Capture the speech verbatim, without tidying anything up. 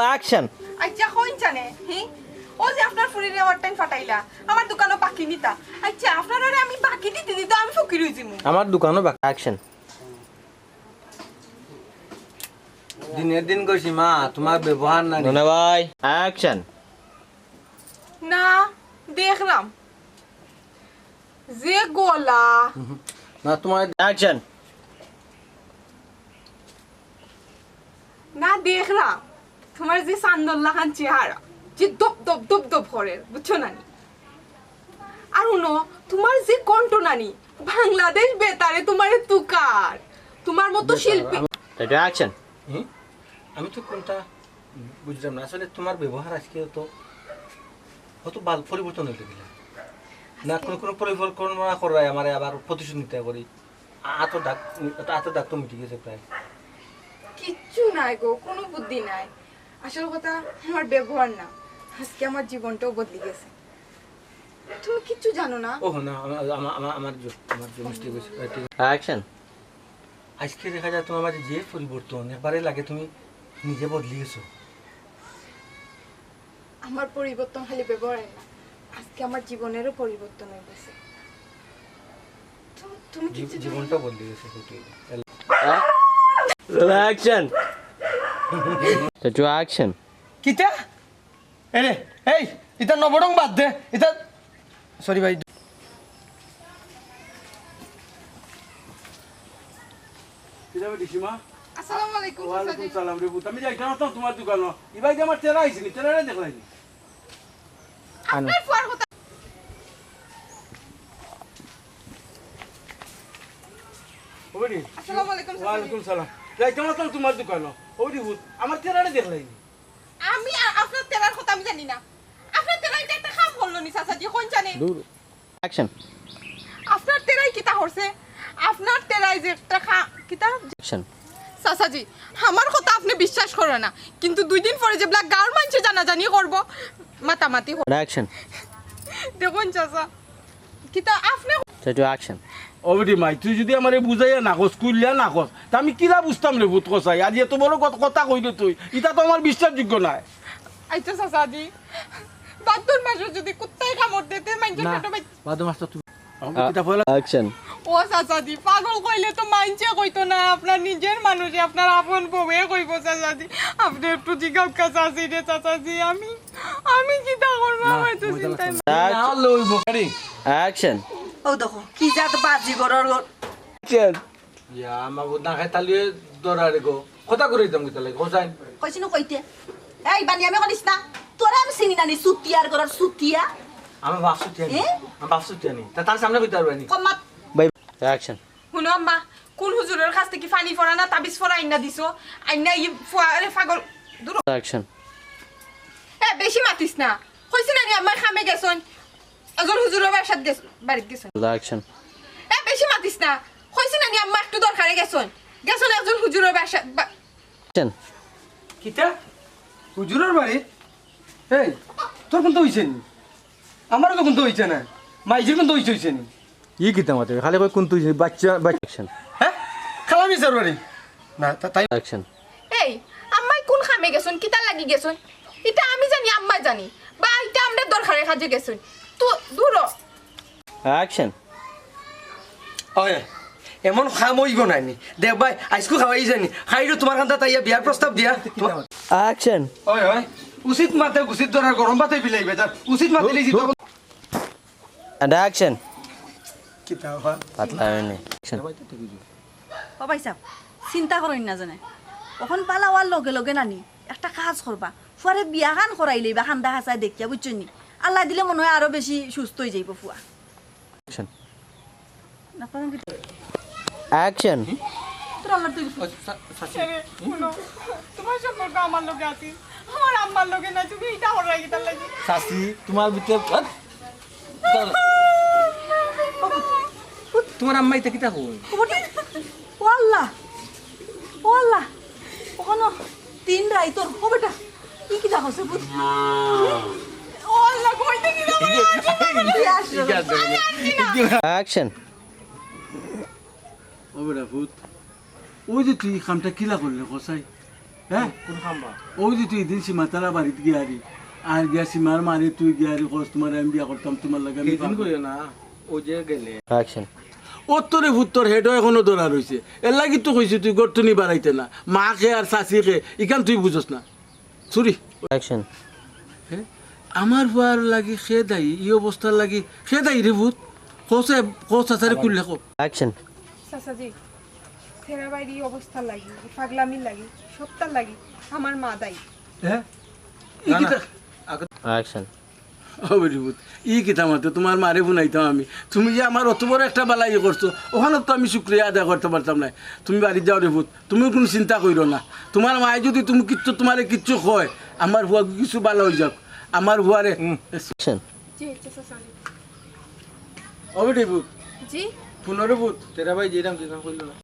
Action. আচ্ছা, কইন জানে, হি? ও যে আপনার ফুরিরে আমার টাইম ফাটাইলা, আমার দোকানো বাকি নিতা। আচ্ছা, আপনারারে আমি বাকি দিতে দিতে আমি ফকির অই যিমু। আমার দোকানো বাকি। Action. দিনের দিন গো সীমা, তোমার ব্যবহার না নি। ননা ভাই, action. না, দেখলাম। যে গলা। না, তোমার action. না, দেখলাম। তোমার যে চান্দর লাখান চেহারা, যে দপ দপ দপ দপ করের, বুঝছো না নি? আর হুনো, তোমার যে কণ্ঠ নানি, বাংলাদেশ বেতারে তোমারে তুকার। তোমার মতো বেতার, শিল্পী। আমি এটা action. হুম? আমি তো কোনটা বুঝলাম না। আসলে তোমার ব্যবহার আজকে তো কত বাল পরিবর্তন হইতে গেলে। না, আজকে কোনো, কোনো পরিকল্পনা করায় আমারে আবার প্রতিশোধ নিতে করি। আ-, আতো দাগ, আতো দাগ তো মিটে গেছে প্রায়। কিচ্ছু নাই গো, কোনো বুদ্ধি নাই। আসল কথা আমার ব্যবহার না, আজকে আমার জীবনটাও বদলে গেছে। তুমি কিচ্ছু জানো না। ওহ না, আমার, আমার, আমার, আমার জো-, আমার জো mistake হয়েছে। আহ, ঠিক আছে। Action. আজকে দেখা যায় তোমার মাঝে যে পরিবর্তন, একবারে লাগে তুমি নিজে বদলে গেছো। আমার পরিবর্তন খালি ব্যবহারে না, আজকে আমার জীবনেরও পরিবর্তন হয়ে গেছে। তু-, তুমি জীব-, কিছু জানো জীবনটা না? বদলে গেছে ফুটি। Action. চাচু, action. কিতা? এরে, এই, ইতা নবরং বাদ দে, ইতা, sorry ভাই। কিতা বেটি সীমা? আসসালামু আলাইকুম, ওয়ালাইকুম চাচাজি। সালাম রে পুত। আমি যাইতাম না তোমার দোকানো। ইবাই যে আমার তেরা আইছে নি, তেরারে দেখলাই নি। আনো। আপনার ফুয়ার কথা। ও বেটি। আসসালামু আলাইকুম, চাচাজি। ওয়ালাইকুম সালাম। যাইতাম না তোমার দোকানো। ও বেটি পুত, আমার তেরারে দেখলাই নি। আমি আ-, আপনার তেরার কথা আমি জানি না। আপনার তেরাই যে একটা কাম করলো নি, চাচাজি, কোন জানে? দূর। Action. আপনার তেরাই কিতা করছে? আপনার তেরাই যে একটা কা-, কিতা? Action. চাচাজি, আমার কথা আপনি বিশ্বাস করেন না, কিন্তু দুই দিন পরে যেবলা গাঁওর মানষে জানাজানি করবো, মাতামাতি করবো। Action. দেখুন চাচা, কিতা আপনি চাচু, action. ও বেটি মাই, তুই যদি আমারে বুঝাইয়া না কস, খুলিয়া না কস, তা আমি কিলা বুঝতাম রে পুত কসাই? আজ এত বড় কত-, কথা কইলে তুই, ইটা তো আমার বিশ্বাসযোগ্য নায়। আচ্ছা চাচাজি, ভাদ্র মাসে যদি কুত্তায় কামড় দেয়, তে মাইনষের না, পেটো বাই- ভাদ্র মাস তো তুমি, আমাকে আ-, কিতা ফলা? Action. ও চাচাজি, পাগল কইলে তো মাইনষে কইতো না, আপনার নিজের মানুষে, আপনার আপন বউয়ে কইবো চাচাজি। আপনি একটু জিগাউক্কা চাচি রে চাচাজি, আমি, আমি কিতা করবো, না, আমার তো ওই চিন্তায় জায়গা না। না, লইব। Ready? Action. ও দেখো, কি জাত বাজি ঘরর ঘর। Action. ইয়া, আমার বুধ না খাই তালিয়ে দরারে গো। কথা করে দিতাম কিতা লাগে, হোসাইন। কইছি না কইতে। এই, বানিয়ামি করিস না। তোরে আমি চিনি না নি, চুতিয়া ঘরর চুতিয়া। আমার বাপ চুতিয়া নি। এ? আমার বাপ চুতিয়া নি। তা তার সামনে কইতে পারবে নি। কম মাত। Bye. Action. হুনো আম্মা, কোন হুজুরর কাছ থাকি পানি পড়া না তাবিজ পড়া আইনা দিছো? আইনা ই ফুয়া, আরে পাগল, দূর। Action. এ, বেশি মাতিস না। কইছি না নি আম্মা কামে গেছইন? একজন হুজুরর বাসাত গেছ-, বাড়িত গেছইন। Action. এ, বেশি মাতিস না। কইছি না নি আম্মা একটু দরকারে গেছইন? গেছইন একজন হুজুরর বাসা-, বা- Action. কিতা? হুজুরর বাড়ি? এই, তোর কুন্তা অইছে নি? আমারও তো কুন্তা অইছে না। মাইজির কুন্তা অইছে, অইছে নি? ই কিতা মাতে? খালি কয় কুন্তা অইছে, বাচ্চা, বাচ্চা। Action. হ্যাঁ? খালামি স্যার বাড়ি? না, তা-, তাই Action. এই, আম্মাই কোন কামে গেছইন, কিতার লাগি গেছইন? ইটা আমি জানি, আম্মাই জানি। বা ইটা আমরা দরকারে কাজে গেছইন। তো দূর হ। Action. ওই, এমন কাম অইবো না নি। দেখ ভাই, আইজকু খাওয়াই জানি। খাইরো তোমার কান্দাত আইয়া বিয়ার প্রস্তাব দিয়া। তোমার Action. ওই, ওই, উচিত মাতে উচিত ধরার গরম ভাতে বিলাইবে তার। উচিত মাতে লিখি তো। And action. কিতা হয়? পাতলা হয়নি। Action. ও ভাই সাহেব, চিন্তা করইন না জানে। অখন পালা অওয়ার লগে লগে নানি একটা কাজ করবা। ফুয়ারে বিয়াখান করাইলেইবা কান্দা হাছায় দেখিয়া, বুঝছইন নি? আল্লায় দিলে মনো অয় আরো বেশি সুস্থ অইযাইবো ফুয়া। Action. না, কারণ কি? Action. তোর আল্লাহর তৈরি। আচ্ছা, চা-, চাচি। আরে, হুনো, তোমার সম্পর্ক আমার লগে আছে, আমার আম্মার লগে না, তুমি ইটা হরাই গেতার লাগি। চাচি, তোমার ভিতরে, আহ, তোমার আম্মা ইতা কিতা কয়? ও আল্লাহ, ও আল্লাহ, অখনো তিন রাইতর, ও বেটা, ই কিতা করছে পুত? ও আল্লাহ, কইতে দিলাম না, কি আসলো? Action. ও বেটা পুত, ওই যে তুই ই কামটা কিলা করলে, কসাই? হ্যাঁ? কোন খাম্বা? ওই যে তুই দিন সীমাতারা বাড়িত গিয়া আরি, আর গিয়া সীমার মারে তুই গিয়া আরি কস, "তোমারে আমি বিয়া করতাম, তোমার লগে আমি এই দিন পারবো।" কইও না, ও যে গেলে। অ্যাকশন। ও তোরে ভূত তোর হেডও এখনো ধরা রইছে। এর লাগি তো কইছি তুই গর্তনি বাড়াইতে না। মা খে আর চাচি খে, ইখান তুই বুঝস না। চুরি। অ্যাকশন। হে? আমার ফুয়ার লাগি খে দায়ী, ই অবস্থার লাগি খে দায়ী রে ভূত। কসে, কস আসারে খুললে কো। অ্যাকশন। চাচাজি, তেরা ভাইর ই অবস্থার লাগি, ই পাগলামির লাগি, সবটার লাগি আমার মা দায়ী। হ্যাঁ? ই না, না। কিতা? অ্যাকশন। ও বেটি ভূত, ই কিতা মাতো? তোমার মারে হুনাইতাম আমি। তুমি যে আমার অত বড় একটা বালাই করছো, ওখানো তো আমি শুক্রিয়া আদায় করতে পারতাম না। তুমি বাড়িত যাও রে ভূত, তুমি কোনো চিন্তা কইরো না। তোমার মায়ে যদি তুমি কিচ্ছু, তোমারে কিচ্ছু কয়, আমার ফুয়া কিছু বালা অই যাউক। আমার ফুয়ারে হুম। অ্যাকশন। জি, আচ্ছা, চাচাজি। ও বেটি ভূত, জি? হুনো রে ভূত। তেরা ভাই যেরাম যেরাম কইলো না।